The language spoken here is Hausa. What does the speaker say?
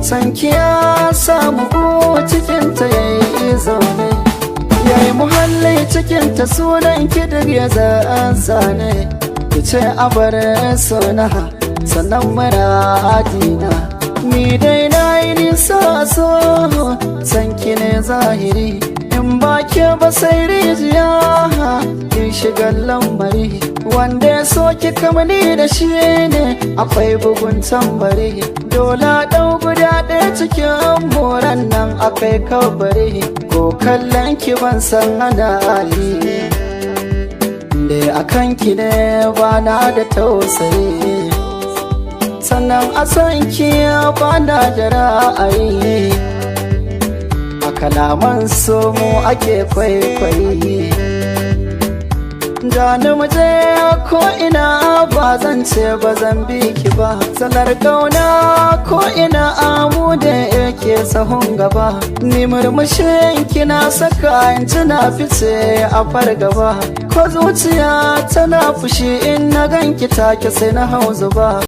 Sanki ya samu cikinta ya yi zaune, ya yi muhalli cikinta, sunan kidir ya zane. Ki ce abar suna, sannan muradina. Ni dai na yi nisa, so sanki ne zahiri. In ba ke ba sai rijiya, kin shiga lambari. Wanda ya so ki kamani da shi ne akwai bugun tambari. Dole ɗau guda ɗaya cikin moran nan akai kabari. Ko kallon ki ban san ana yi da akan ki ne, ba na da tausayi. Sannan a san ki ba na da ra'ayi. A kalaman so mu ake kwaikwayi. Gani muje ko ina, ba zan ce ba zan bi ki ba. Salar kauna ko ina amu da yake sahun gaba. Ni murmushin kina saka in tuna fice a fargaba. Ko zuciya tana fushi, in na ganki take sai na hau zuba.